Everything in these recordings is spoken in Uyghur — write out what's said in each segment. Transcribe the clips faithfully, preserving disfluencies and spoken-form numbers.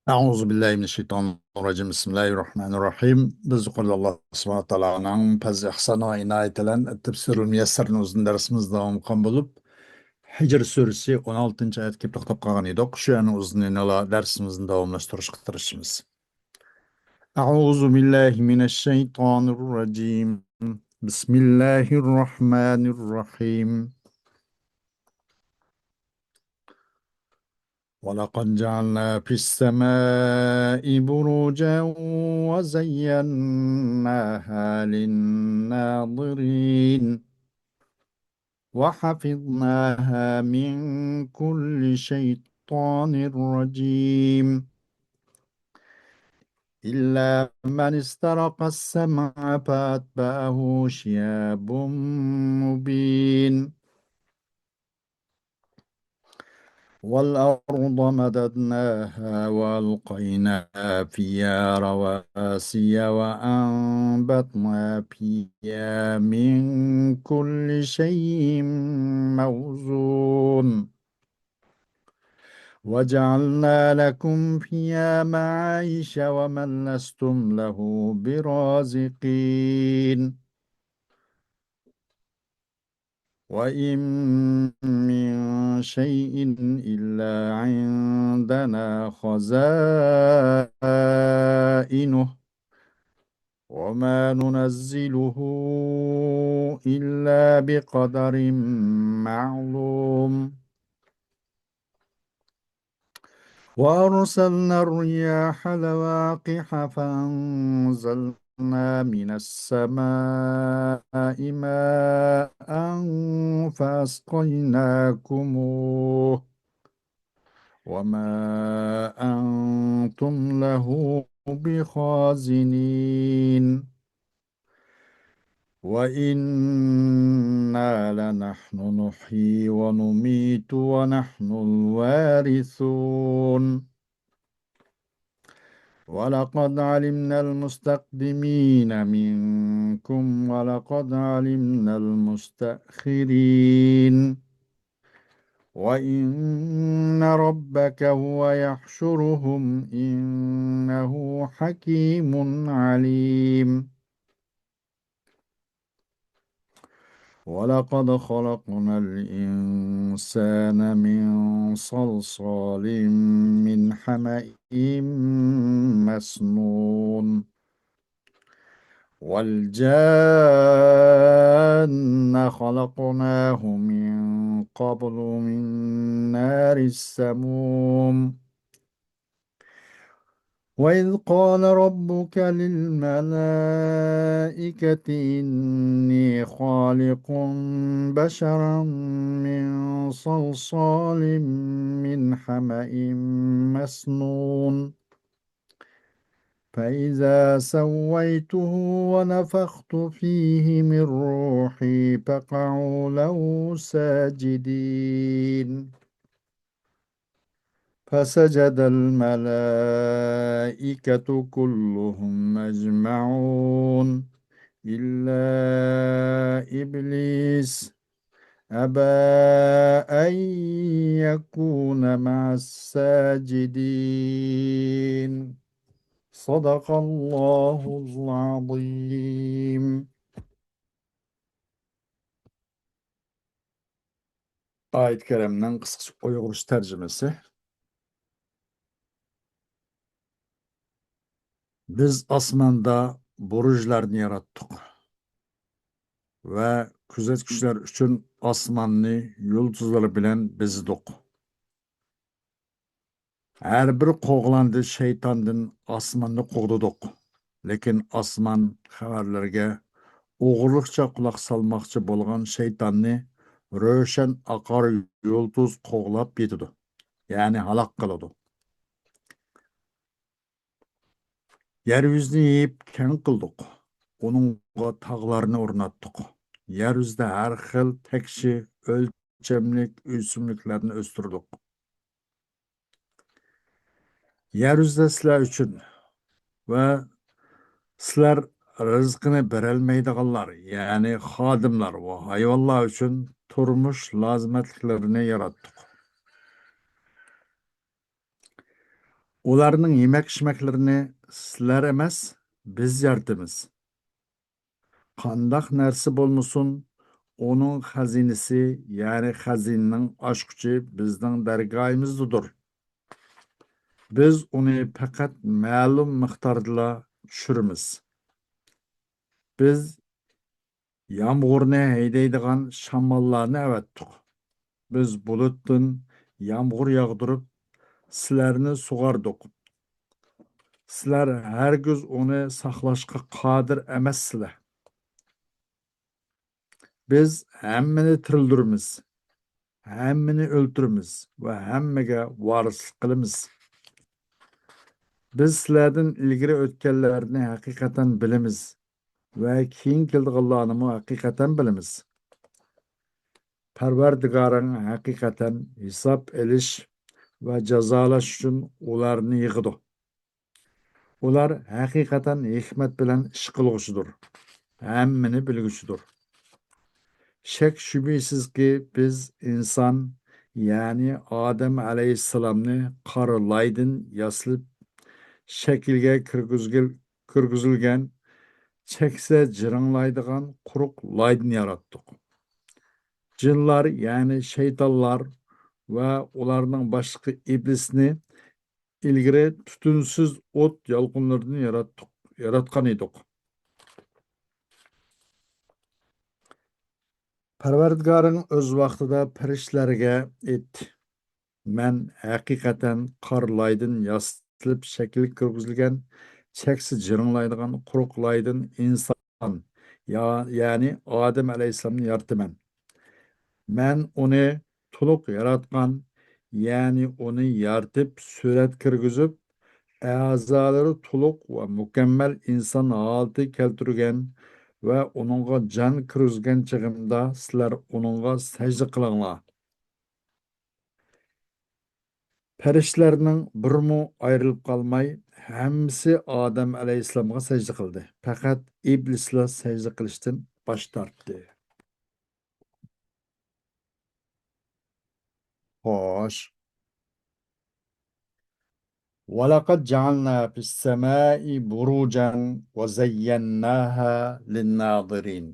أعوذ بالله من الشيطان الرجيم. بسم الله الرحمن الرحيم. بىز يۇقىرىدا ئاللا سۇبھانەھۇ ۋە تائالانىڭ پەزلى ئىھسانى ۋە ئىنايىتى بىلەن تەفسىرۇل مۇيەسسەرنى ئۇزۇن دەرسىمىز داۋام قىلغان بولۇپ، ھىجر سۈرىسى ئون ئالتىنچى ئايەتكە كېلىپ توختاپ قالغان ئىدۇق. شۇ يەرنىڭ ئۇزۇنلىرىنى دەرسىمىزنى داۋاملاشتۇرۇشقا تىرىشىمىز. أعوذ بالله من الشيطان الرجيم. بسم الله الرحمن الرحيم. ولقد جعلنا في السماء بروجا وزيناها للناظرين وحفظناها من كل شيطان رجيم. إلا من استرق السمع فأتبعه شهاب مبين. والأرض مددناها وألقينا فيها رواسي وأنبتنا فيها من كل شيء موزون. وجعلنا لكم فيها معايش ومن لستم له برازقين. وإن من شيء إلا عندنا خزائنه وما ننزله إلا بقدر معلوم. وأرسلنا الرياح لواقح فأنزلنا من السماء ماء فأسقيناكموه وما أنتم له بخازنين. وإنا لنحن نحيي ونميت ونحن الوارثون. ولقد علمنا المستقدمين منكم ولقد علمنا المستأخرين. وإن ربك هو يحشرهم إنه حكيم عليم. ولقد خلقنا الإنسان من صلصال من حمإ مسنون. والجان خلقناه من قبل من نار السموم. وإذ قال ربك للملائكة إني خالق بشرا من صلصال من حمإ مسنون. فإذا سويته ونفخت فيه من روحي فقعوا له ساجدين. فسجد الملائكة كلهم أجمعون إلا إبليس أبى أن يكون مع الساجدين. صدق الله العظيم. ئايەت كەرىمنىڭ قىسقىچە ئۇيغۇرچە تەرجىمىسى. بىز ئاسماندا بۇرۇجلارنى ياراتتۇق ۋە كۆزەتكۈچىلەر ئۈچۈن ئاسماننى يۇلتۇزلار بىلەن بېزىدۇق. ھەر بىر قوغلاندى شەيتاندىن ئاسماننى قوغدىدۇق. لېكىن ئاسمان خەۋەرلەرگە ئوغرىلىقچە قۇلاق سالماقچى بولغان شەيتاننى روشەن ئاقار يۇلتۇز قوغلاپ يېتىدۇ. يەنى ھالاك قىلىدۇ. يەر يۈزىنى يېيىپ كەڭ قىلدۇق. ئۇنىڭغا تاغلارنى ئورناتتۇق. يەر يۈزىدە ھەر خىل تەكشى، ئۆلچەملىك ئۆسۈملۈكلەرنى ئۆستۈردۇق. يەر يۈزىدە سىلەر ئۈچۈن ۋە سىلەر رىزقىنى بېرەلمەيدىغانلار، يەنى خادىملار ۋە ھايۋانلار ئۈچۈن تۇرمۇش لازىمەتلىكلىرىنى ياراتتۇق. ئۇلارنىڭ يېمەك-ئىچمەكلىرىنى سىلەر ئەمەس، بىز يارىتىمىز. قانداق نەرسە بولمىسۇن، ئۇنىڭ خەزىنىسى، يەنى خەزىنىنىڭ ئاچقۇچى بىزنىڭ دەرگاھىمىزدىدۇر. بىز ئۇنى پەقەت مەلۇم مىقداردىلا چۈشۈرىمىز. بىز يامغۇرنى ھەيدەيدىغان شاماللارنى ئەۋەتتۇق. بىز بۇلۇتتىن يامغۇر ياغدۇرۇپ، سىلەرنى سۇغاردۇق. سىلەر ھەرگىز ئۇنى ساقلاشقا قادىر ئەمەسسىلەر. بىز ھەممىنى تىرىلدۈرىمىز، ھەممىنى ئۆلتۈرىمىز ۋە ھەممىگە ۋارىسلىق قىلىمىز. بىز سىلەردىن ئىلگىرى ئۆتكەنلەرنى ھەقىقەتەن بىلىمىز ۋە كېيىن كېلىدىغانلارنىمۇ ھەقىقەتەن بىلىمىز. پەرۋەردىگارىڭ ھەقىقەتەن ھېساب ئېلىش ۋە جازالاش ئۈچۈن ئۇلارنى يىغىدۇ. ئۇلار ھەقىقەتەن ھېكمەت بىلەن ئىش قىلغۇچىدۇر، ھەممىنى بىلگۈچىدۇر. شەك-شۈبھىسىزكى، بىز ئىنسان، يەنى ئادەم ئەلەيھىسسالامنى قارا لايدىن ياسىلىپ شەكىلگە كىرگۈزگىل-، كىرگۈزۈلگەن چەكسە جىرىڭلايدىغان قۇرۇق لايدىن ياراتتۇق. جىنلار، يەنى شەيتانلار ۋە ئۇلارنىڭ باشلىقى ئىبلىسنى ئىلگىرى تۈتۈنسىز ئوت يالقۇنلىرىدىن ياراتتۇق، ياراتقان ئىدۇق. پەرۋەردىگارىڭ ئۆز ۋاقتىدا پەرىشتىلەرگە ئېيت، مەن ھەقىقەتەن قارا لايدىن ياسىلىپ شەكىلگە كىرگۈزۈلگەن چەكسىز جىرىڭلايدىغان قۇرۇق لايدىن ئىنسان، يا-، يەنى ئادەم ئەلەيھىسسالامنى يارىتىمەن. مەن ئۇنى تولۇق ياراتقان، يەنى ئۇنى يارىتىپ، سۈرەتكە كىرگۈزۈپ، ئەزالىرى تولۇق ۋە مۇكەممەل ئىنسان ھالىتىگە كەلتۈرگەن ۋە ئۇنىڭغا جان كىرگۈزگەن چېغىمدا سىلەر ئۇنىڭغا سەجدە قىلىڭلار. پەرىشتىلەرنىڭ بىرىمۇ ئايرىلىپ قالماي، ھەممىسى ئادەم ئەلەيھىسسالامغا سەجدە قىلدى. پەقەت ئىبلىسلا سەجدە قىلىشتىن باش تارتتى. خوش. ولقد جعلنا في السماء بروجا وزيناها للناظرين.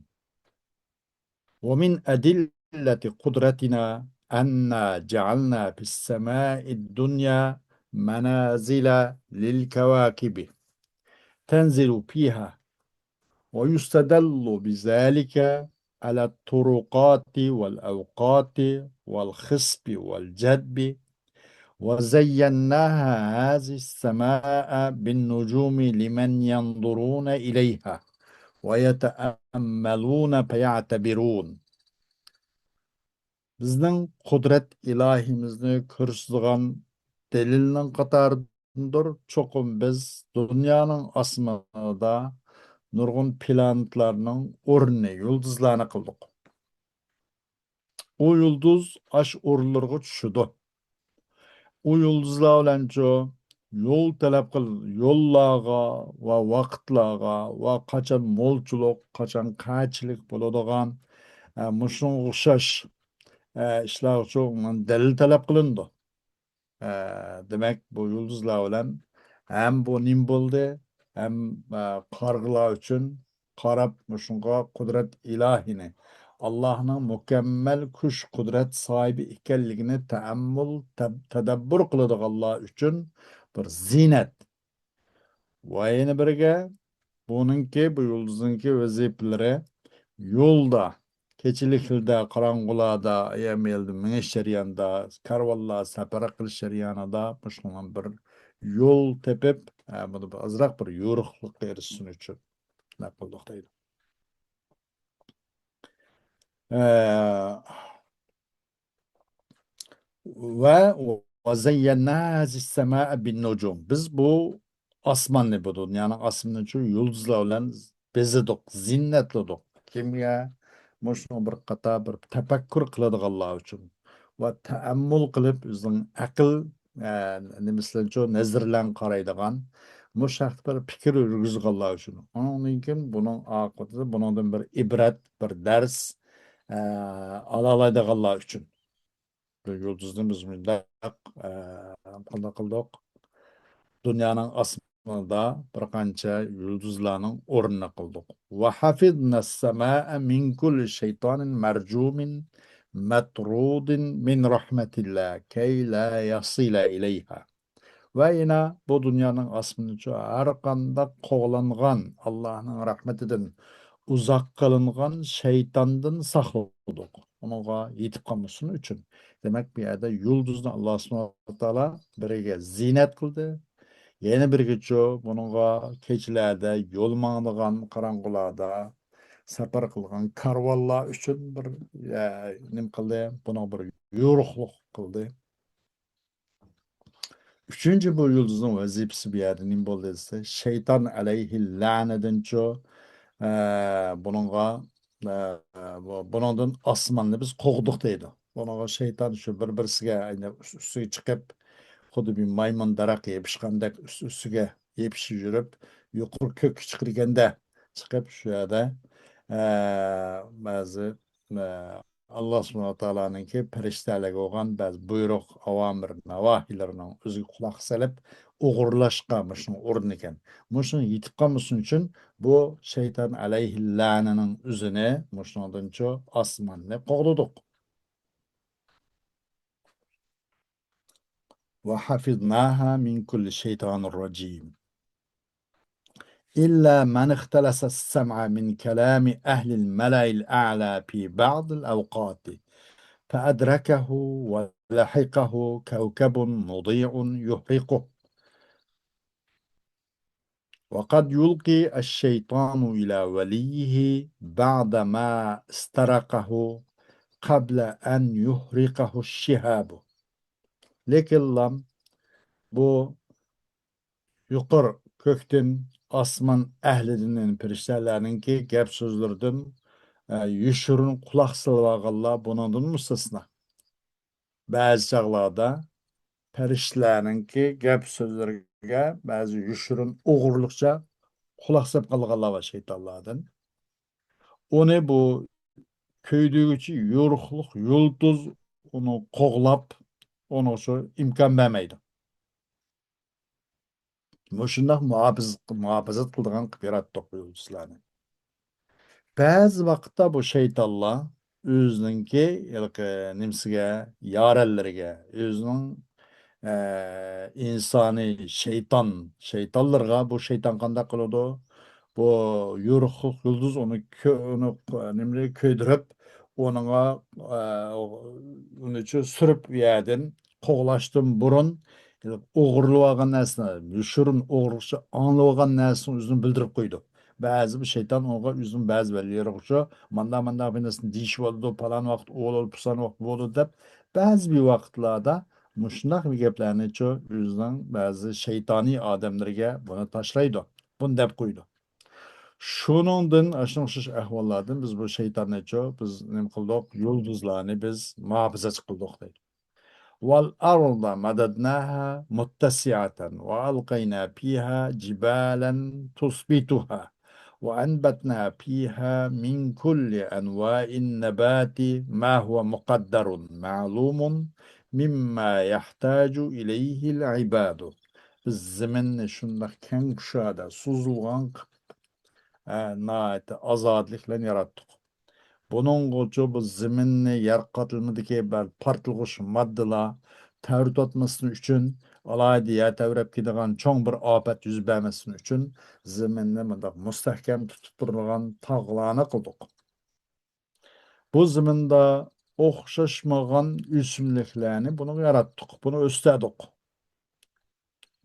ومن أدلة قدرتنا أنا جعلنا في السماء الدنيا منازل للكواكب تنزل فيها، ويستدل بذلك على الطرقات والأوقات والخصب والجدب، وزيناها هذه السماء بالنجوم لمن ينظرون إليها ويتأملون فيعتبرون. بىزنىڭ قۇدرەت ئىلاھىمىزنى كۆرسىتىدىغان دەلىلنىڭ قاتارىدىندۇر. چوقۇم بىز دۇنيانىڭ ئاسمىنىدا نۇرغۇن پلانېتلارنىڭ ئورنىنى، يۇلدۇزلارنى قىلدۇق. ئۇ يۇلدۇز ئاش ئورۇنلىرىغا چۈشىدۇ. ئۇ يۇلدۇزلار بىلەنچۇ يول تەلەپ قىل-، يوللارغا ۋە ۋاقىتلارغا ۋە قاچان مولچىلىق، قاچان قەچىلىك بولىدىغان، ئە، مۇشۇنىڭغا ئوخشاش، ئە، ئىشلارغىچۇ دەلىل تەلەپ قىلىنىدۇ. ئە، دېمەك، بۇ يۇلدۇزلار بىلەن ھەم بۇ نېمە بولدى، ھەم، ئە، قارىغۇلار ئۈچۈن قاراپ، مۇشۇنىڭغا قۇدرەت ئىلاھىنى، ئاللاھنىڭ مۇكەممەل كۈچ، قۇدرەت ساھىبى ئىكەنلىكىنى تەئەممۇل، تەب-، تەدەببۇر قىلىدىغانلار ئۈچۈن بىر زىننەت. ۋە يەنە بىرگە، بۇنىڭكى، بۇ يۇلدۇزنىڭكى ۋەزىپىلىرى يولدا، كېچىلىكلىدە، قاراڭغۇلاردا، ئايەم يولدا مېڭىش جەريانىدا، كارۋانلار سەپەر قىلىش جەريانىدا مۇشۇنىڭ بىر يول تېپىپ، ئە، بۇنى بىر ئازراق بىر يورۇقلۇققا ئېرىشسۇن ئۈچۈن شۇنداق قىلدۇق دەيدۇ. ئە، ۋە، ۋە زەييەننا ھازىس سەمائە بىن نۇجۇم. بىز بۇ ئاسماننى، بۇ دۇنيانىڭ ئاسمىنىنى شۇ يۇلدۇزلار بىلەن بېزىدۇق، زىننەتلىدۇق. كىمگە؟ مۇشۇنىڭ بىر قاتار بىر تەپەككۇر قىلىدىغانلار ئۈچۈن ۋە تەئەممۇل قىلىپ، ئۆزىنىڭ ئەقىل، ئە، نېمىسىلەرچۇ نەزىرلەن قارايدىغان، مۇشۇ ھەقتە بىر پىكىر يۈرگۈزىدىغانلار ئۈچۈن. ئۇنىڭدىن كېيىن بۇنىڭ ئاقىۋىتىدە بۇنىڭدىن بىر ئىبرەت، بىر دەرس، ئە، ئالالايدىغانلار ئۈچۈن. بۇ يۇلدۇزنى بىز مۇنداق، ئە، قانداق قىلدۇق؟ دۇنيانىڭ ئاسمىنىدا بىر قانچە يۇلدۇزلارنىڭ ئورنىنى قىلدۇق. وحفظنا السماء من كل شيطان مرجوم مطرود من رحمة الله كي لا يصل إليها. ۋە يەنە بۇ دۇنيانىڭ ئاسمىنىچۇ ھەر قانداق قوغلانغان، ئاللاھنىڭ رەھمىتىدىن ئۇزاق قىلىنغان شەيتاندىن ساقلىدۇق، ئۇنىڭغا يېتىپ قالمىسۇن ئۈچۈن. دېمەك، بۇ يەردە يۇلدۇزنى ئاللا سۇبھانەھۇ ۋە تائالا بىرىگە زىننەت قىلدى، يەنە بىرگىچۇ بۇنىڭغا كېچىلەردە يول ماڭىدىغان، قاراڭغۇلاردا سەپەر قىلغان كارۋانلار ئۈچۈن بىر، ئە، نېمە قىلدى؟ بۇنىڭغا بىر يورۇقلۇق قىلدى. ئۈچىنچى، بۇ يۇلدۇزنىڭ ۋەزىپىسى بۇ يەردە نېمە بولدى دېسە، شەيتان ئەلەيھىللەنىدىنچۇ، ئە، بۇنىڭغا، ئە، بۇ-، بۇنىڭدىن ئاسماننى بىز قوغدۇق دەيدۇ. بۇنىڭغا شەيتان شۇ بىر-بىرسىگە، ئەينى ئۈس-، ئۈستىگە چىقىپ، خۇددى بىر مايمۇن دەرەخ يېپىشقاندەك ئۈست-ئۈستىگە يېپىشىپ يۈرۈپ، يۇقىرى كۆككە چىقىدىكەندە، چىقىپ شۇ يەردە، ئە، بەزى، ئە، ئاللا سۇبھانەھۇ ۋە تائالانىڭكى پەرىشتەلەرگە بولغان بەزى بۇيرۇق، ئاۋامىر، ناۋاھىلىرىنىڭ ئۆزىگە قۇلاق سېلىپ، ئوغرىلاشقا مۇشۇنىڭ ئورنىكەن. مۇشۇنىڭ يېتىپ قالمىسۇن ئۈچۈن بۇ شەيتان ئەلەيھىللەنىنىڭ ئۆزىنى مۇشۇنىڭدىنچۇ ئاسماننى قوغدىدۇق. وحفظناها من كل شيطان رجيم. إلا من اختلس السمع من كلام أهل الملأ الأعلى في بعض الأوقات فأدركه ولحقه كوكب مضيء يحرقه. وقد يلقي الشيطان إلى وليه بعض ما استرقه قبل أن يحرقه الشهاب. لېكىنلا بۇ يۇقىرى كۆكتىن، ئاسمان ئەھلىدىن، يەنى پەرىشتەلەرنىڭكى گەپ سۆزلىرىدىن، ئە، يوشۇرۇن قۇلاق سېلىۋالغانلار بۇنىڭدىن مۇستەسنا. بەزى چاغلاردا پەرىشتىلەرنىڭكى گەپ سۆزلىرىگە بەزى يوشۇرۇن ئوغرىلىقچە قۇلاق سېلىپ قالغانلار بار شەيتانلاردىن. ئۇنى بۇ كۆيدۈرگۈچى يورۇقلۇق يۇلتۇز ئۇنى قوغلاپ، ئۇنىڭغا شۇ ئىمكان بەرمەيدۇ. مۇشۇنداق مۇھاپىز-، مۇھاپىزەت قىلىدىغان قىلىپ ياراتتۇق بۇ يۇلتۇزلارنى. بەزى ۋاقىتتا بۇ شەيتانلار ئۆزىنىڭكى ھېلىقى نېمىسىگە، يارەنلىرىگە، ئۆزىنىڭ، ئە، ئىنسانىي شەيتان، شەيتانلىرىغا بۇ شەيتان قانداق قىلىدۇ؟ بۇ يورۇقلۇق يۇلتۇز ئۇنى كۆ-، ئۇنى، نېمىنى كۆيدۈرۈپ، ئۇنىڭغا، ئە، ئۇنىچۇ سۈرۈپ ئۇ يەردىن قوغلاشتىن بۇرۇن، ئوغرىلىۋالغان نەرسىنى، يوشۇرۇن ئوغرىلىقچە ئاڭلىۋالغان نەرسىنى ئۆزىنى بىلدۈرۈپ قويىدۇ. بەزى بىر شەيتان ئۇنىڭغا ئۆزىنىڭ بەزى ۋەلىلىرىغىچۇ، ماندا، ماندا بىر نەرسىنى دېيىشىۋالىدۇ، پالان ۋاقىت ئۇ بولىدۇ، پۇسان ۋاقىت بۇ بولىدۇ دەپ، بەزى بىر ۋاقىتلاردا مۇشۇنداق بىر گەپلەرنىچۇ ئۆزىنىڭ بەزى شەيتانىي ئادەملىرىگە بۇنى تاشلايدۇ، بۇنى دەپ قويىدۇ. شۇنىڭدىن، ئاشۇنىڭغا ئوخشاش ئەھۋاللاردىن بىز بۇ شەيتاننىچۇ، بىز نېمە قىلدۇق؟ يۇلدۇزلارنى بىز مۇھاپىزەتچى قىلدۇق دەيدۇ. والأرض مددناها متسعة وألقينا فيها جبالا تثبتها وأنبتنا فيها من كل أنواع النبات ما هو مقدر معلوم مما يحتاج إليه العباد. بىز زېمىننى شۇنداق كەڭ كۇشادە سوزۇلغان قىلىپ، ئە، ناھايىتى ئازادىلىك بىلەن ياراتتۇق. بۇنىڭغىچۇ بۇ زېمىننى يەر قاتلىمىدىكى بەزى پارتلىغۇچ ماددىلار تەۋرىتىۋاتماسلىقى ئۈچۈن، ئالاھىدە يەر تەۋرەپ كېتىدىغان چوڭ بىر ئاپەت يۈز بەرمەسلىكى ئۈچۈن، زېمىننى مۇنداق مۇستەھكەم تۇتۇپ تۇرىدىغان تاغلارنى قىلدۇق. بۇ زېمىندا ئوخشاشمىغان ئۆسۈملۈكلەرنى بۇنىڭغا ياراتتۇق، بۇنى ئۆستۈردۇق.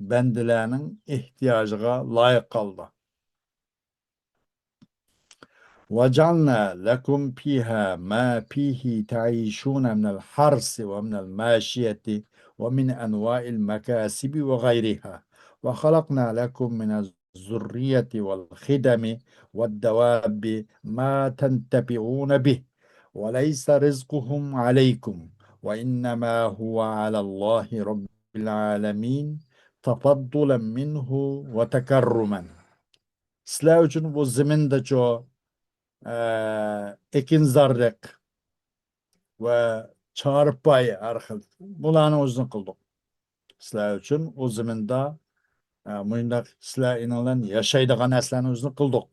بەندىلەرنىڭ ئېھتىياجىغا لايىق ھالدا. وجعلنا لكم فيها ما فيه تعيشون من الحرث ومن الماشية ومن أنواع المكاسب وغيرها، وخلقنا لكم من الذرية والخدم والدواب ما تنتفعون به، وليس رزقهم عليكم، وإنما هو على الله رب العالمين تفضلا منه وتكرما. سىلەر ئۈچۈن بۇ زېمىندىچۇ، ئە، ئېكىنزارلىق ۋە چارپاي ھەر خىل، بۇلارنى ئۆزىنى قىلدۇق. سىلەر ئۈچۈن ئۇ زېمىندا ئە، مۇشۇنداق سىلەر ئېنىڭلار ياشايدىغان نەرسىلەرنى ئۆزىنى قىلدۇق.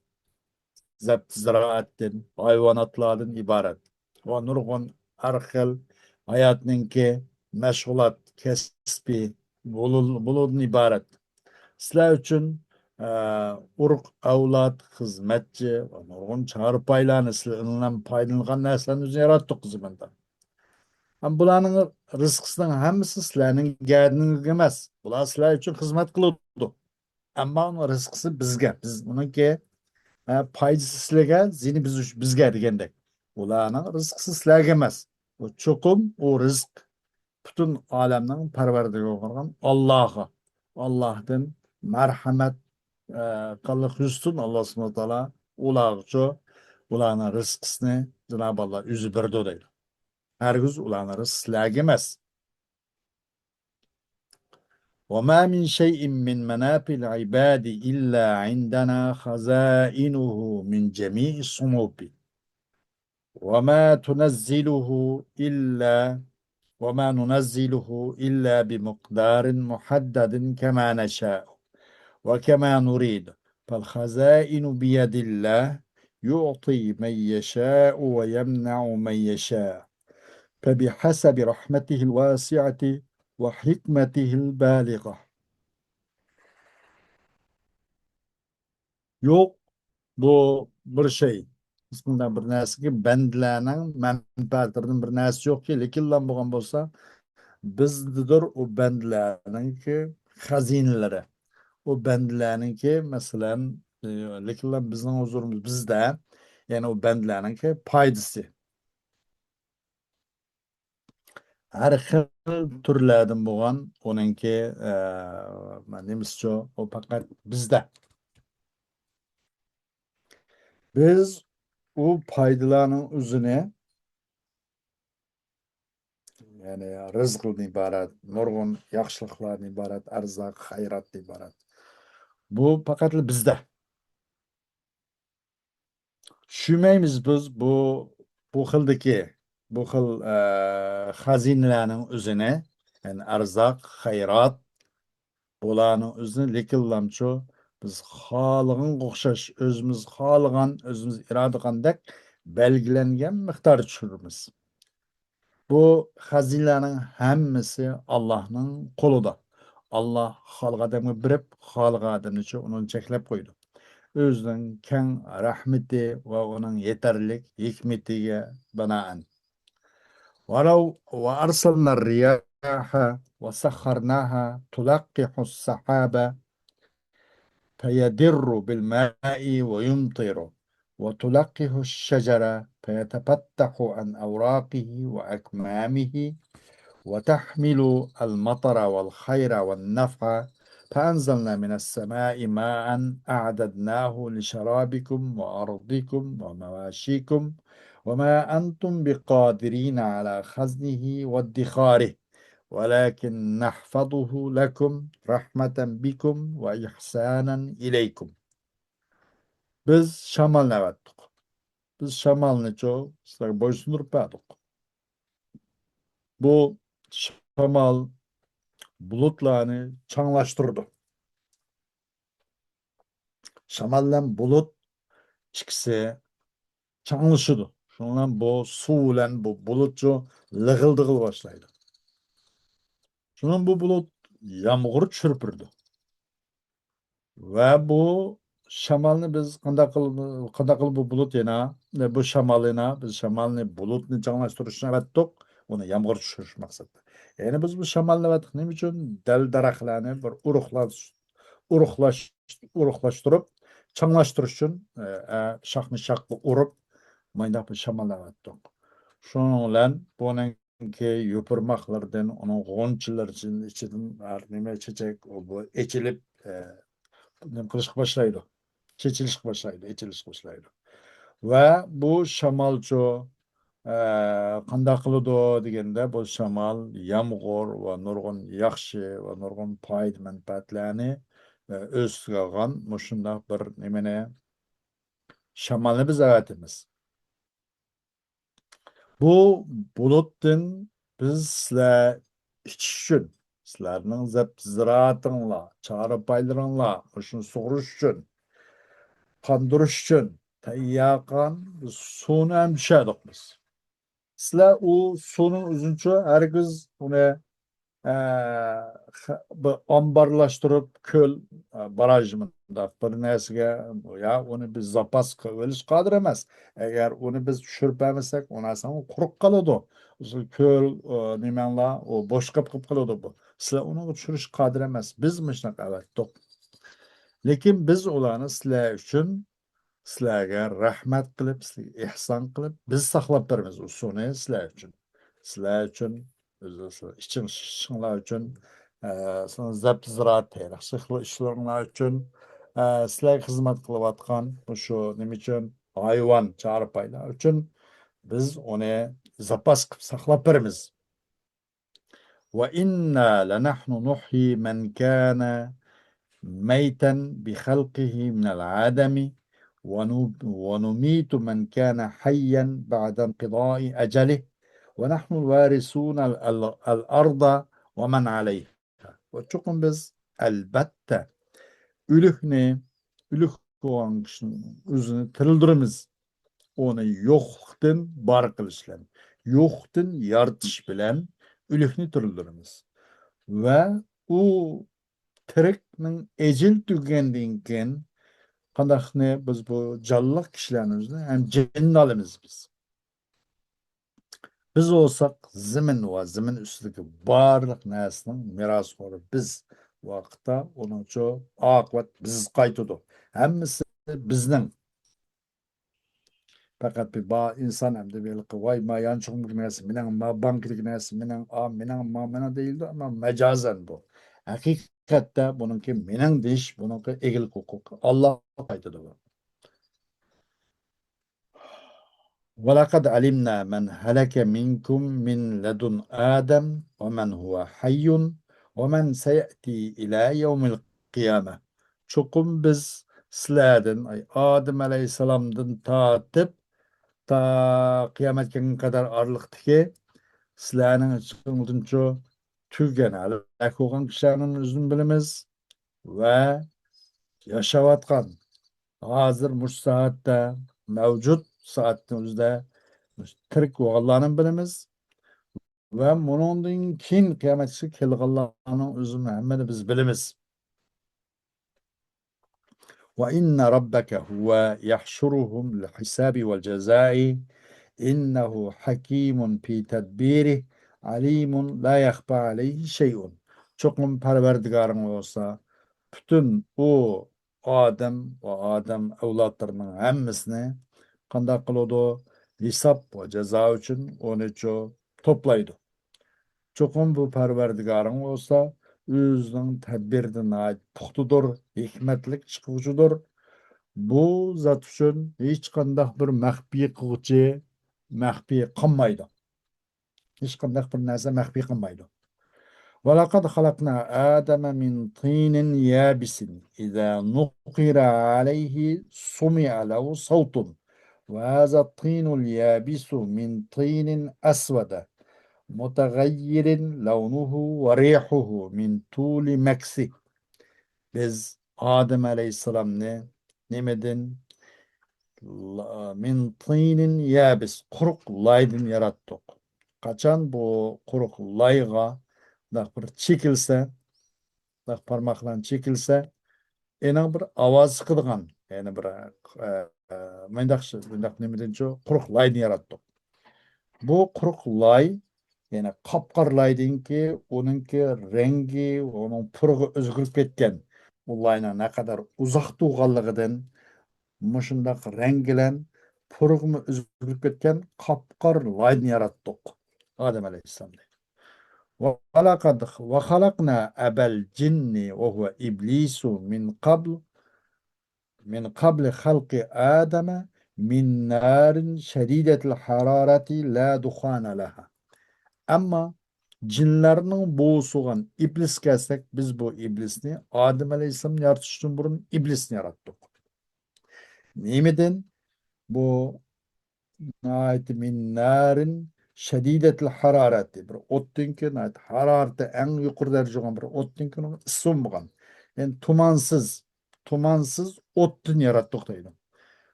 زەپ-، زىرائەتتىن، ھايۋاناتلاردىن ئىبارەت. ۋە نۇرغۇن ھەر خىل ھاياتنىڭكى مەشغۇلات، كەسپى بولۇ-، بولۇدىن ئىبارەت. سىلەر ئۈچۈن، ئە، ئۇرۇق-ئەۋلاد، خىزمەتچى ۋە نۇرغۇن چارپايلارنى، سىلەر ئۇنىڭدىن پايدىلانغان نەرسىلەرنى ئۆزىنى ياراتتۇق زېمىندا. ھەم بۇلارنىڭ رىزقىسىنىڭ ھەممىسى سىلەرنىڭ گەدىنىڭىزگە ئەمەس. بۇلار سىلەر ئۈچۈن خىزمەت قىلىدۇ. ئەمما ئۇنىڭ رىزقىسى بىزگە، بىز ئۇنىڭكى، ئە، پايدىسى سىلەرگە، زىيىنى بىز، بىزگە دېگەندەك. ئۇلارنىڭ رىزقىسى سىلەرگە ئەمەس. ئۇ چوقۇم ئۇ رىزق پۈتۈن ئالەمنىڭ پەرۋەردىگارى بولغان ئاللاغا، ئاللاھتىن مەرھەمەت، ئە، قانلىق يۈرسۇن ئاللا سۇبھانەھۇ ۋە تائالا ئۇلارغىچۇ، ئۇلارنىڭ رىزقىسىنى جانابى ئاللا ئۆزى بېرىدۇ دەيدۇ. ھەرگىز ئۇلارنىڭ رىزقى سىلەرگە ئەمەس. وما من شيء من منافع العباد إلا عندنا خزائنه من جميع الصنوف. وما تنزله إلا، وما ننزله إلا بمقدار محدد كما نشاء وكما نريد. فالخزائن بيد الله يعطي من يشاء ويمنع من يشاء. فبحسب رحمته الواسعة وحكمته البالغة. يوق، بۇ بىر شەي. بىسمىللا، بىر نەرسىگە بەندىلەرنىڭ مەنپەئەتلىرىدىن بىر نەرسە يوقكى، لېكىنلا بولغان بولسا، بىزدىدۇر ئۇ بەندىلەرنىڭكى خەزىنىلىرى. ئۇ بەندىلەرنىڭكى، مەسىلەن، ئى، لېكىنلا بىزنىڭ ھۇزۇرىمىز بىزدە، يەنى ئۇ بەندىلەرنىڭكى پايدىسى. ھەر خىل تۈرلەردىن بولغان ئۇنىڭكى، ئە، نېمىسىچۇ، ئۇ پەقەت بىزدە. بىز ئۇ پايدىلارنىڭ ئۆزىنى، يەنى رىزقىدىن ئىبارەت، نۇرغۇن ياخشىلىقلاردىن ئىبارەت، ئەرزاق، خەيراتتىن ئىبارەت. بۇ پەقەتلا بىزدە. چۈشىنەلمەيمىز بىز بۇ، بۇ خىلدىكى، بۇ خىل، ئە، خەزىنىلەرنىڭ ئۆزىنى، يەنى ئەرزاق، خەيرات، بۇلارنىڭ ئۆزىنى لېكىنلامچۇ بىز خالىغانغا ئوخشاش، ئۆزىمىز خالىغان، ئۆزىمىز ئىرادە قىلغاندەك بەلگىلەنگەن مىقداردا چۈشۈرىمىز. بۇ خەزىنىلەرنىڭ ھەممىسى ئاللاھنىڭ قولىدا. ئاللاھ خالىغان ئادەمگە بېرىپ، خالىغان ئادەمنىچۇ ئۇنى چەكلەپ قويىدۇ. ئۆزىنىڭ كەڭ رەھمىتى ۋە ئۇنىڭ يېتەرلىك ھېكمىتىگە بىنائەن. ولو، وأرسلنا الرياح وسخرناها تلقح السحاب فيدر بالماء ويمطر، وتلقح الشجر فيتفتح عن أوراقه وأكمامه، وتحمل المطر والخير والنفع، فأنزلنا من السماء ماء أعددناه لشرابكم وأرضكم ومواشيكم، وما أنتم بقادرين على خزنه وادخاره، ولكن نحفظه لكم رحمة بكم وإحسانا إليكم. بىز شامالنى ئەۋەتتۇق. بىز شامالنىچۇ سىلەرگە بويسۇندۇرۇپ بەردۇق. بۇ شامال بۇلۇتلارنى چاڭلاشتۇرىدۇ. شامال بىلەن بۇلۇت ئىككىسى چاڭلىشىدۇ. شۇنىڭ بىلەن بۇ سۇ بىلەن بۇ بۇلۇتچۇ لىغىلدىغىلى باشلايدۇ. شۇنىڭ بۇ بۇلۇت يامغۇر چۈشۈرۈپ بېرىدۇ. ۋە بۇ شامالنى بىز قانداق قىل-، قانداق قىلىپ بۇ بۇلۇت يەنە، بۇ شامال يەنە، بىز شامالنى، بۇلۇتنى چاڭلاشتۇرۇشنى ئەۋەتتۇق، ئۇنى يامغۇر چۈشۈرۈش مەقسەتتە. يەنى بىز بۇ شامالنى ئەۋەتتۇق. نېمە ئۈچۈن؟ دەل-دەرەخلەرنى بىر ئۇرۇقلاش-، ئۇرۇقلاش-، ئۇرۇقلاشتۇرۇپ، چاڭلاشتۇرۇش ئۈچۈن، ئە، ئە، شاخنى شاخقا ئۇرۇپ، مانداق بىر شامال ئەۋەتتۇق. شۇنىڭ بىلەن بۇنىڭ كى يوپۇرماقلىرىدىن، ئۇنىڭ غۇنچىلىرىدىن، ئىچىدىن ھەر نېمە چېچەك، ئۇ، بۇ ئېچىلىپ، ئە، نېمە قىلىشقا باشلايدۇ؟ چېچىلىشقا باشلايدۇ، ئېچىلىشقا باشلايدۇ. ۋە بۇ شامالچۇ، ئە، قانداق قىلىدۇ دېگەندە، بۇ شامال يامغۇر ۋە نۇرغۇن ياخشى ۋە نۇرغۇن پايدا-مەنپەئەتلەرنى، ئە، ئۆز ئۈستىگە ئالغان مۇشۇنداق بىر نېمىنى، شامالنى بىز ئەۋەتىمىز. بۇ بۇلۇتتىن بىز سىلەر ئىچىش ئۈچۈن، سىلەرنىڭ زەپ-زىرائىتىڭلار، چارپايلىرىڭلار مۇشۇنى سۇغۇرۇش ئۈچۈن، قاندۇرۇش ئۈچۈن تەييار قىلغان سۇنى ھەم چۈشەردۇق بىز. سىلەر ئۇ سۇنىڭ ئۆزىنىچۇ ھەرگىز ئۇنى، ئە، خ-، بىر ئامبارلاشتۇرۇپ، كۆل، ئە، باراژ مۇنداق بىر نەرسىگە، يا ئۇنى بىز زاپاس قىلىۋېلىشقا قادىر ئەمەس. ئەگەر ئۇنى بىز چۈشۈرۈپ بەرمىسەك، ئۇ نەرسە قۇرۇپ قالىدۇ. ئۇ كۆل، ئۇ نېمەڭلار، ئۇ بوش قېلىپ، قېلىپ قالىدۇ بۇ. سىلەر ئۇنىڭغا چۈشۈرۈشكە قادىر ئەمەس. بىز مۇشۇنداق ئەۋەتتۇق. لېكىن بىز ئۇلارنى سىلەر ئۈچۈن، سىلەرگە رەھمەت قىلىپ، سىلەرگە ئېھسان قىلىپ، بىز ساقلاپ بېرىمىز ئۇ سۇنى سىلەر ئۈچۈن. سىلەر ئۈچۈن، ئۆزى سىلەر ئىچىڭ شىشىڭلار ئۈچۈن، ئە، سىلەر زەپ-زىرائەت تېرىقچىلىق ئىشلىرىڭلار ئۈچۈن، ئە، سىلەرگە خىزمەت قىلىۋاتقان مۇشۇ نېمە ئۈچۈن؟ ھايۋان، چارپايلار ئۈچۈن بىز ئۇنى زاپاس قىلىپ ساقلاپ بېرىمىز. وإنا لنحن نحيي من كان ميتا بخلقه من العدم ونو-، ونميت من كان حيا بعد انقضاء أجله ونحن الوارثون ال-، ال-، الأرض ومن عليها. ۋە چوقۇم بىز، ئەلبەتتە، ئۆلۈكنى، ئۆلۈك بولغان كىشىنىڭ ئۆزىنى تىرىلدۈرىمىز. ئۇنى يوقلۇقتىن بار قىلىش بىلەن، يوقتىن يارىتىش بىلەن ئۆلۈكنى تىرىلدۈرىمىز. ۋە ئۇ تىرىكنىڭ ئەجىلى تۈگىگەندىن كېيىن، قانداقنى بىز بۇ جانلىق كىشىلەرنى ئۆزىنى ھەم جىننى ئالىمىز بىز. بىز بولساق زېمىن ۋە زېمىن ئۈستىدىكى بارلىق نەرسىنىڭ مىراسخورى بىز. ۋاقىتتا ئۇنىڭچۇ ئاقىۋەت بىز قايتىدۇ. ھەممىسى بىزنىڭ. پەقەت بىر با-، ئىنسان ئەمدى ھېلىقى، ۋاي، ما يانچۇقۇمدىكى نەرسە مېنىڭ، ما بانكىدىكى نەرسە مېنىڭ، ئا، مېنىڭ، ما مېنىڭ دېيىلىدۇ، ئەمما مەجازەن بۇ. ھەقىقەتتە بۇنىڭكى مېنىڭ دېيىش، بۇنىڭكى ئىگىلىك ھوقۇقى ئاللاغا قايتىدۇ بۇ. ولقد علمنا من هلك منكم من لدن آدم ومن هو حي ومن سيأتي إلى يوم القيامة. چوقۇم بىز سىلەردىن، ئاي، ئادەم ئەلەيھىسسالامدىن تارتىپ تا قىيامەت كۈنگە قەدەر ئارىلىقتىكى سىلەرنىڭ ئىچىڭلاردىنچۇ تۈگىگەن، ھالاك بولغان كىشىلەرنىڭ ئۆزىنى بىلىمىز ۋە ياشاۋاتقان، ھازىر مۇشۇ سائەتتە، مەۋجۇت سائەتنىڭ ئۆزىدە تىرىك بولغانلارنى بىلىمىز ۋە مۇنىڭدىن كېيىن قىيامەتكىچە كېلىدىغانلارنىڭ ئۆزىنى ھەممىنى بىز بىلىمىز. وإن ربك هو يحشرهم للحساب والجزاء إنه حكيم في تدبيره عليم لا يخفى عليه شيء. چوقۇم پەرۋەردىگارىڭ بولسا پۈتۈن ئۇ ئادەم ۋە ئادەم ئەۋلادلىرىنىڭ ھەممىسىنى قانداق قىلىدۇ؟ ھېساب ۋە جازا ئۈچۈن ئۇنىچۇ توپلايدۇ. چوقۇم بۇ پەرۋەردىگارىڭ بولسا ئۆزىنىڭ تەدبىرىدە ناھايىتى پۇختىدۇر، ھېكمەتلىك ئىش قىلغۇچىدۇر. بۇ زات ئۈچۈن ھېچقانداق بىر مەخپىي قىلغۇچى مەخپىي قىلمايدۇ. ھېچقانداق بىر نەرسە مەخپىي قىلمايدۇ. ولقد خلقنا آدم من طين يابس إذا نقر عليه سمع له صوت وهذا الطين اليابس من طين أسود متغير لونه وريحه من طول مكثه. بىز ئادەم ئەلەيھىسسالامنى نېمىدىن؟ لا-، من طين يابس، قۇرۇق لايدىن ياراتتۇق. قاچان بۇ قۇرۇق لايغا مۇنداق بىر چېكىلسە، مۇنداق پارماقلارنى چېكىلسە، ئېنىڭ بىر ئاۋاز چىقىدىغان، يەنى بىر، ئە، ئە، مۇنداق، مۇنداق نېمىدىنچۇ قۇرۇق لايدىن ياراتتۇق. بۇ قۇرۇق لاي، يەنى قاپقارا لايدىنكى، ئۇنىڭكى رەڭگى، ئۇنىڭ پۇرىقى ئۆزگىرىپ كەتكەن. ئۇ لاينىڭ نەقەدەر ئۇزاق تۇغانلىقىدىن، مۇشۇنداق رەڭ بىلەن پۇرىقىمۇ ئۆزگىرىپ كەتكەن قاپقارا لايدىن ياراتتۇق ئادەم ئەلەيھىسسالامنى. ولقد، وخلقنا أبا الجن وهو إبليس من قبل، من قبل خلق آدم من نار شديدة الحرارة لا دخان لها. ئەمما جىنلەرنىڭ بوۋىسى بولغان ئىبلىسكە كەلسەك، بىز بۇ ئىبلىسنى ئادەم ئەلەيھىسسالامنى يارىتىشتىن بۇرۇن ئىبلىسنى ياراتتۇق. نېمىدىن؟ بۇ ناھايىتى من نار شەدىدەتىل ھارارەتى، بىر ئوتتىن كېيىن ناھايىتى ھارارىتى ئەڭ يۇقىرى دەرىجە بولغان بىر ئوتتىن كېيىن ئۇنىڭ ئىسسىسى بولمىغان. يەنى تۇمانسىز، تۇمانسىز ئوتتىن ياراتتۇق دەيدۇ.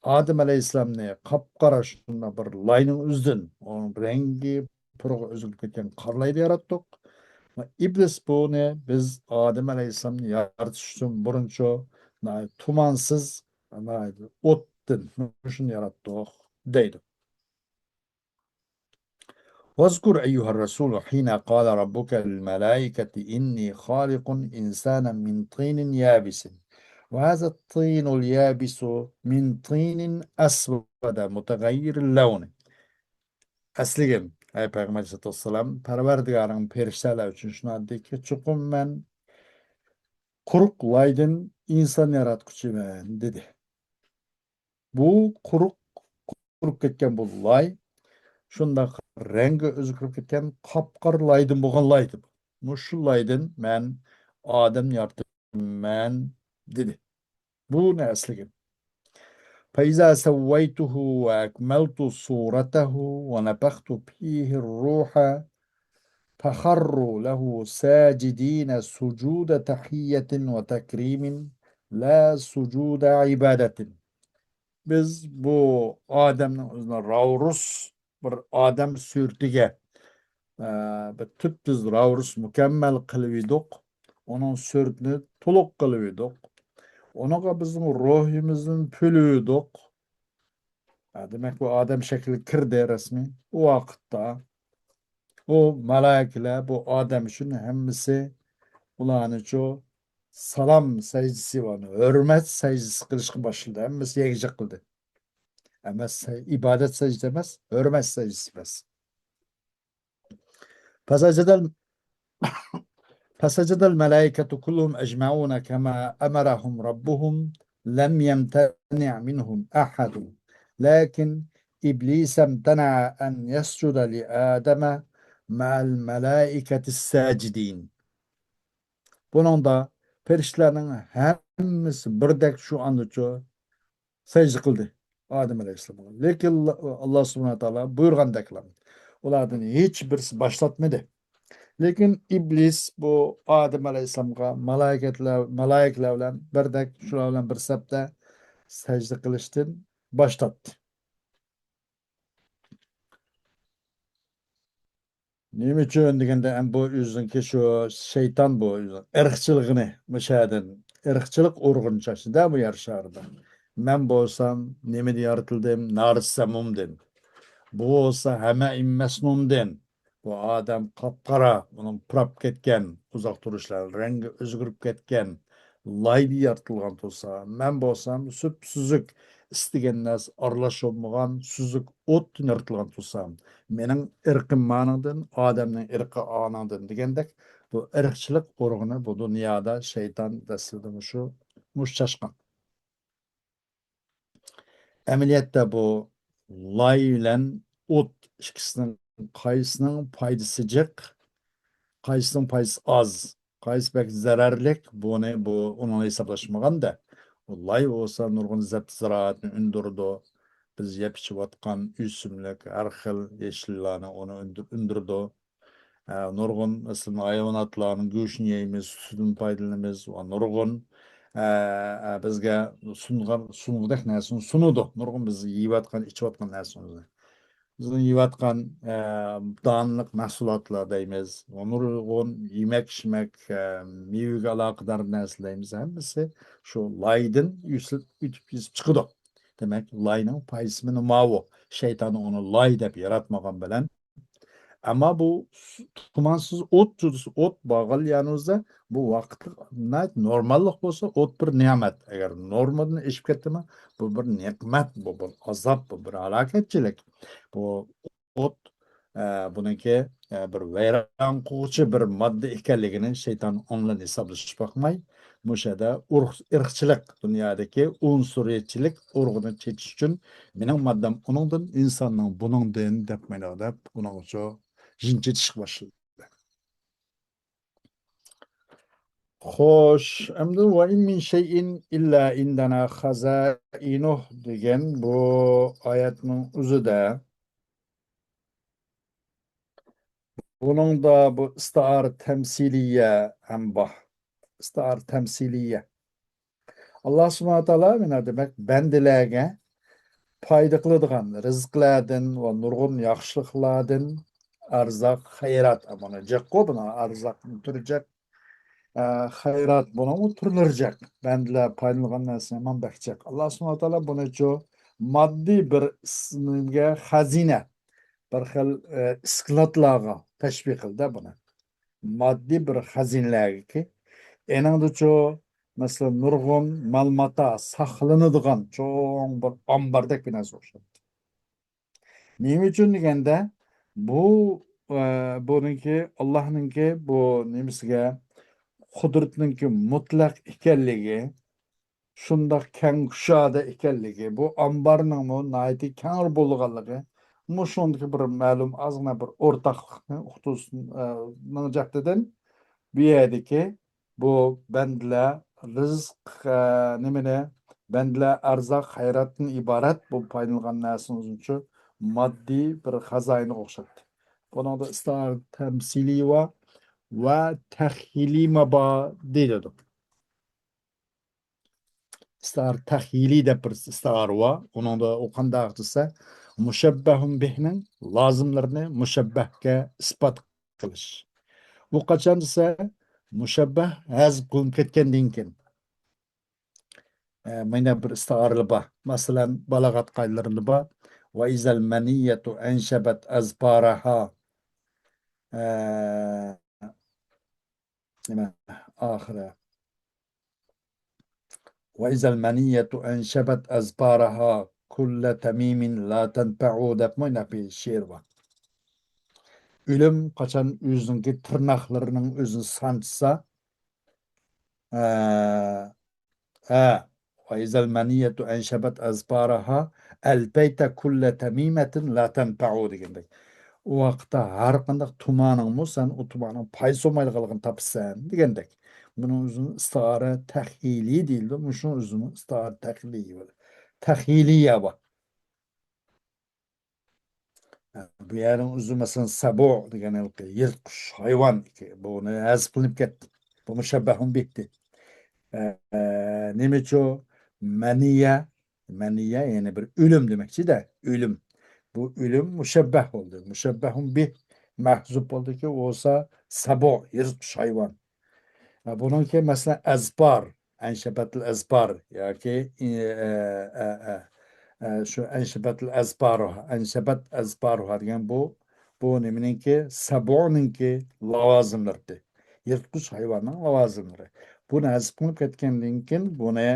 ئادەم ئەلەيھىسسالامنى قاپقارا شۇنداق بىر لاينىڭ ئۆزىدىن، ئۇنىڭ رەڭگى، پۇرىقى ئۆزگىرىپ كەتكەن قارا لايدا ياراتتۇق. ئىبلىس بۇنى بىز ئادەم ئەلەيھىسسالامنى يارىتىشتىن بۇرۇنچۇ ناھايىتى تۇمانسىز، ناھايىتى ئوتتىن شۇنى ياراتتۇق دەيدۇ. واذكر أيها الرسول حين قال ربك للملائكة إني خالق إنسانا من طين يابس وهذا الطين اليابس من طين أسود متغير اللون. ئەسلىگىن، ئەي پەيغەمبەر ئەلەيھىسسالاتۇ ۋەسسالام، پەرۋەردىگارىڭ پەرىشتەلەر ئۈچۈن شۇنداق دېدىكى، چوقۇم مەن قۇرۇق لايدىن ئىنسان ياراتقۇچىمەن، دېدى. بۇ قۇرۇق، قۇرۇپ كەتكەن بۇ لاي شۇنداق رەڭگى ئۆزگىرىپ كەتكەن قاپقارا لايدىن بولغان لايدى. مۇشۇ لايدىن مەن ئادەمنى يارىتىمەن، دېدى. بۇنى ئەسلىگىن. فإذا سويته وأكملت صورته ونفخت فيه الروح فخروا له ساجدين سجود تحية وتكريم لا سجود عبادة. بىز بۇ ئادەمنىڭ ئۆزىنى راۋرۇس بىر ئادەم سۈرىتىگە، ئە، بىر تۈپتۈز راۋرۇس مۇكەممەل قىلىۋىدۇق. ئۇنىڭ سۈرىتىنى تولۇق قىلىۋىدۇق. ئۇنىڭغا بىزنىڭ روھىمىزنى پۈلۈۋىدۇق. ھە، دېمەك، بۇ ئادەم شەكلىگە كىردى رەسمىي. ئۇ ۋاقىتتا ئۇ مالايىكىلەر بۇ ئادەم ئۈچۈن ھەممىسى ئۇلارنىچۇ سالام سەجدىسى بار، ھۆرمەت سەجدىسى قىلىشقا باشلىدى. ھەممىسى يەكجە قىلدى. ئەمەس، ئىبادەت سەجدىسى ئەمەس، ھۆرمەت سەجدىسى ئەمەس. فسجد ال-، فسجد الملائكة كلهم أجمعون كما أمرهم ربهم لم يمتنع منهم أحد لكن إبليس امتنع أن يسجد لآدم مع الملائكة الساجدين. بۇنىڭدا پەرىشتىلەرنىڭ ھەممىسى بىردەك شۇ ئاندىچۇ سەجدە قىلدى ئادەم ئەلەيھىسسالامغا. لېكىن، ئاللا سۇبھانەھۇ ۋە تائالا بۇيرۇغاندەكلا ئۇلاردىن ھېچ بىرسى باشلاتمىدى. لېكىن ئىبلىس بۇ ئادەم ئەلەيھىسسالامغا مالايىكەتلەر، مالايىكىلەر بىلەن بىردەك، شۇلار بىلەن بىر سەپتە سەجدە قىلىشتىن باش تارتتى. نېمە ئۈچۈن دېگەندە، ئەم، بۇ ئۆزىنىڭكى شۇ شەيتان، بۇ ئۆزىنىڭ ئىرقچىلىقىنى مۇشۇ يەردىن، ئىرقچىلىق ئۇرغۇنى چاچتى-دە بۇ يەر شارىدا. مەن بولسام نېمىدىن يارىتىلدىم؟ نارسەمۇمدىن. بۇ بولسا ھەمە ئىممەسنۇمدىن. بۇ ئادەم قاپقارا، ئۇنىڭ پۇراپ كەتكەن، ئۇزاق تۇرۇشلار رەڭگى ئۆزگىرىپ كەتكەن، لايدا يارىتىلغان تۇرسا، مەن بولسام سۈپسۈزۈك، ئىسسىگەن نەرسە ئارىلاشمىغان سۈزۈك ئوتتىن يارىتىلغان تۇرسام، مېنىڭ ئىرقىم مانىڭدىن، ئادەمنىڭ ئىرقى ئانىڭدىن دېگەندەك، بۇ ئىرقچىلىق ئۇرغۇنى بۇ دۇنيادا شەيتان دەسلىدە مۇشۇ، مۇشۇ چاچقان. ئەمەلىيەتتە بۇ لاي بىلەن ئوت ئىككىسىنىڭ قايسىنىڭ پايدىسى جىق، قايسىنىڭ پايدىسى ئاز، قايسى بەك زەرەرلىك، بۇنى بۇ ئۇنىڭ ھېسابلاشمىغاندا، بۇ لاي بولسا نۇرغۇن زەپتى زىرائەتنى ئۈندۈرىدۇ. بىز يەپ ئىچىۋاتقان ئۆسۈملۈك، ھەر خىل يېشىللارنى ئۇنى ئۈندۈر-، ئۈندۈرىدۇ. ئە، نۇرغۇن، مەسىلەن، ھايۋاناتلارنىڭ گۆشىنى يەيمىز، سۈتىدىن پايدىلىنىمىز ۋە نۇرغۇن، ئە، ئە، بىزگە سۇنغان، سۇنغۇدەك نەرسىنى سۇنىدۇ. نۇرغۇن بىز يەيۋاتقان، ئىچىۋاتقان نەرسىمىزنى. بىزنىڭ يەيۋاتقان، ئە، دانلىق مەھسۇلاتلار دەيمىز، نۇرغۇن يېمەك-ئىچمەك، ئە، مېۋىگە ئالاقىدار نەرسە دەيمىز، ھەممىسى شۇ لايدىن ئۆسۈپ، ئۆتۈپ، ئۆسۈپ چىقىدۇ. دېمەك، لاينىڭ پايدىسى مانا ماۋۇ. شەيتان ئۇنى لاي دەپ ياراتمىغان بىلەن، ئەمما بۇ س-، تۇمانسىز ئوت، جۇدىسى ئوت بارغان يەرنىڭىزدە بۇ ۋاقىتلىق ناھايىتى نورماللىق بولسا، ئوت بىر نېمەت. ئەگەر نورمىدىن ئېشىپ كەتتىمۇ، بۇ بىر نېقمەت، بۇ بىر ئازاب، بۇ بىر ھالاكەتچىلىك. بۇ ئوت، ئە، بۇنىڭكى، ئە، بىر ۋەيران قىلغۇچى بىر ماددا ئىكەنلىكىنى شەيتان ئۇنىڭ بىلەن ھېسابلىشىپ باقماي، مۇشۇ يەردە ئۇرۇق-، ئىرقچىلىق، دۇنيادىكى ئۇنسۇرىيەتچىلىك ئۇرۇقىنى چېچىش ئۈچۈن، مېنىڭ ماددام ئۇنىڭدىن، ئىنساننىڭ بۇنىڭدىن دەپ مانا دەپ ئۇنىڭغىچۇ جىن چېچىشقا باشلىدى. خوش، ئەمدى «وإن من شيء إلا عندنا خزائنه» دېگەن بۇ ئايەتنىڭ ئۆزىدە، بۇنىڭدا بۇ ئىستىئارە تەمسىلىيە ھەم بار. ئىستىئارە تەمسىلىيە. ئاللا سۇبھانەھۇ ۋە تائالا مانا دېمەك، بەندىلەرگە پايدا قىلىدىغان رىزىقلاردىن ۋە نۇرغۇن ياخشىلىقلاردىن ئەرزاق، خەيرات، مانا جەققۇ، بۇنى ئەرزاقنى تۈرى جەق، ئە، خەيرات، بۇنىڭمۇ تۈرلىرى جەق. بەندىلەر پايدىلىنىدى نەرسە ھامان بەك جەق. ئاللا سۇبھانەھۇ ۋە تائالا بۇنى شۇ ماددىي بىر ئىس-، نېمىگە، خەزىنە، بىر خىل، ئە، ئىسكىلاتلارغا تەشبىھ قىلدى بۇنى. ماددىي بىر خەزىنىلەرگىكى. ئېنىڭدىچۇ، مەسىلەن، نۇرغۇن مال-ماتا ساقلىنىدىغان چوڭ بىر ئامباردەك بىر نەرسە ئوخشايدۇ. نېمە ئۈچۈن دېگەندە، بۇ، ئە، بۇنىڭكى، ئاللانىڭكى بۇ نېمىسىگە، قۇدرىتىنىڭكى مۇتلەق ئىكەنلىكى، شۇنداق كەڭ كۇشادە ئىكەنلىكى، بۇ ئامبارنىڭمۇ ناھايىتى كەڭرى بولغانلىقى، مۇشۇندىكى بىر مەلۇم ئازغىنە بىر ئورتاقلىقنى ئۇقتۇرۇشنىڭ جەھىتىدىن بۇ يەردىكى بۇ بەندىلەر رىزىق، ئە، نېمىنى، بەندىلەر ئەرزاق، خەيراتتىن ئىبارەت بۇ پايدىلىنىدىغان نەرسىنىڭ ئۆزىنىچۇ ماددىي بىر خازايىنى ئوخشاتتى. بۇنىڭدا ئىستىئارە تەمسىلىي ۋە، ۋە تەخيىلىي مانا بار دېيىلىدۇ. ئىستىئارە تەخيىلىي دەپ بىر ئىستىئارە بار. ئۇنىڭدا ئۇ قانداق دېسە، مۇشەببەھۇن بىھنىڭ لازىملىرىنى مۇشەببەھكە ئىسپات قىلىش. بۇ قاچان دېسە، مۇشەببەھ ھەزىپ قىلىنىپ كەتكەندىن كېيىن. ئە، مانا بىر ئىستىئارىلەر بار. مەسىلەن، بالاغەت قائىدىلىرىدە بار. ۋە ئىزەل مەنىيەتۇ ئەنشەبەت ئەزپارەھا. ئە، نېمە، ئاخىرى. ۋە ئىزەل مەنىيەتۇ ئەنشەبەت ئەزپارەھا كۇللە تەمىمىن لا تەنپەئۇ دەپ مۇنداق بىر شېئىر بار. ئۆلۈم قاچان ئۆزىنىڭكى تىرناقلىرىنىڭ ئۆزىنى سانچىسا، ئە، ھە، ۋە ئىزەل مەنىيەتۇ ئەنشەبەت ئەزپارەھا ئەلپەيتە كۇللە تەمىمەتىن لا تەنپەئۇ دېگەندەك. ئۇ ۋاقىتتا ھەر قانداق تۇمانىڭمۇ سەن ئۇ تۇماننىڭ پايدىسى بولمايدىغانلىقىنى تاپىسەن دېگەندەك. بۇنىڭ ئۆزىنى ئىستىئارە تەخيىلىي دېيىلىدۇ. مۇشۇنىڭ ئۆزىمۇ ئىستىئارە تەخيىلىي، تەخيىلىيە بار. بۇ يەرنىڭ ئۆزى، مەسىلەن، سەبۇ دېگەن ھېلىقى يىرتقۇچ ھايۋان، بۇنى ھەزىپ قىلىنىپ كەتتى. بۇ مۇشەببەھۇن بىھتى. ئە، ئە، نېمىچۇ؟ مەنىيە، مەنىيە، يەنى بىر ئۆلۈم دېمەكچىدە، ئۆلۈم. بۇ ئۆلۈم مۇشەببەھ بولدى. مۇشەببەھۇن بىھ مەھزۇپ بولدىكى، بولسا سەبۇ، يىرتقۇچ ھايۋان. ھە، بۇنىڭكى، مەسىلەن، ئەزپار، ئەنشەبەتىل ئەزپار ياكى، ئە، ئە، ئە، ئە، شۇ ئەنشەبەتىل ئەزپارۇھا، ئەنشەبەت ئەزپارۇھا دېگەن بۇ، بۇ نېمىنىڭكى؟ سەبۇنىڭكى لاۋازىملىرى. يىرتقۇچ ھايۋاننىڭ لاۋازىملىرى. بۇنى ھەزىپ قىلىپ كەتكەندىن كېيىن بۇنى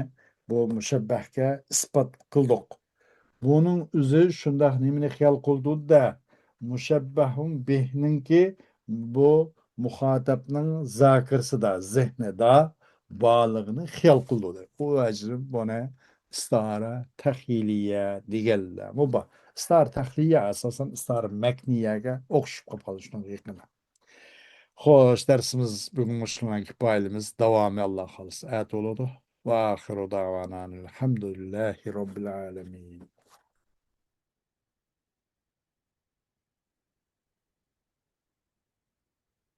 بۇ مۇشەببەھكە ئىسپات قىلدۇق. بۇنىڭ ئۆزى شۇنداق نېمىنى خىيال قىلدۇردە، مۇشەببەھۇن بىھنىڭكى بۇ مۇخاتەپنىڭ زاكىرىسىدا، زېھنىدا بارلىقىنى خىيال قىلدۇردى. ئۇ ۋەجىدىن بۇنى ئىستىئارە تەخيىلىيە دېگەنلەرمۇ بار. ئىستىئارە تەخيىلىيە ئاساسەن ئىستىئارە مەكنىيەگە ئوخشىشىپ قېلىپ قالىدۇ، شۇنىڭغا يېقىن. خوش، دەرسىمىز بۈگۈن مۇشۇنىڭ بىلەن كۇپايىلىمىز. داۋامى ئاللا خالىسا ئەتە بولىدۇ. ۋە ئاخىرۇ دەۋانا ئەنىل ھەمدۇلىللاھى رەببىل ئالەمىن.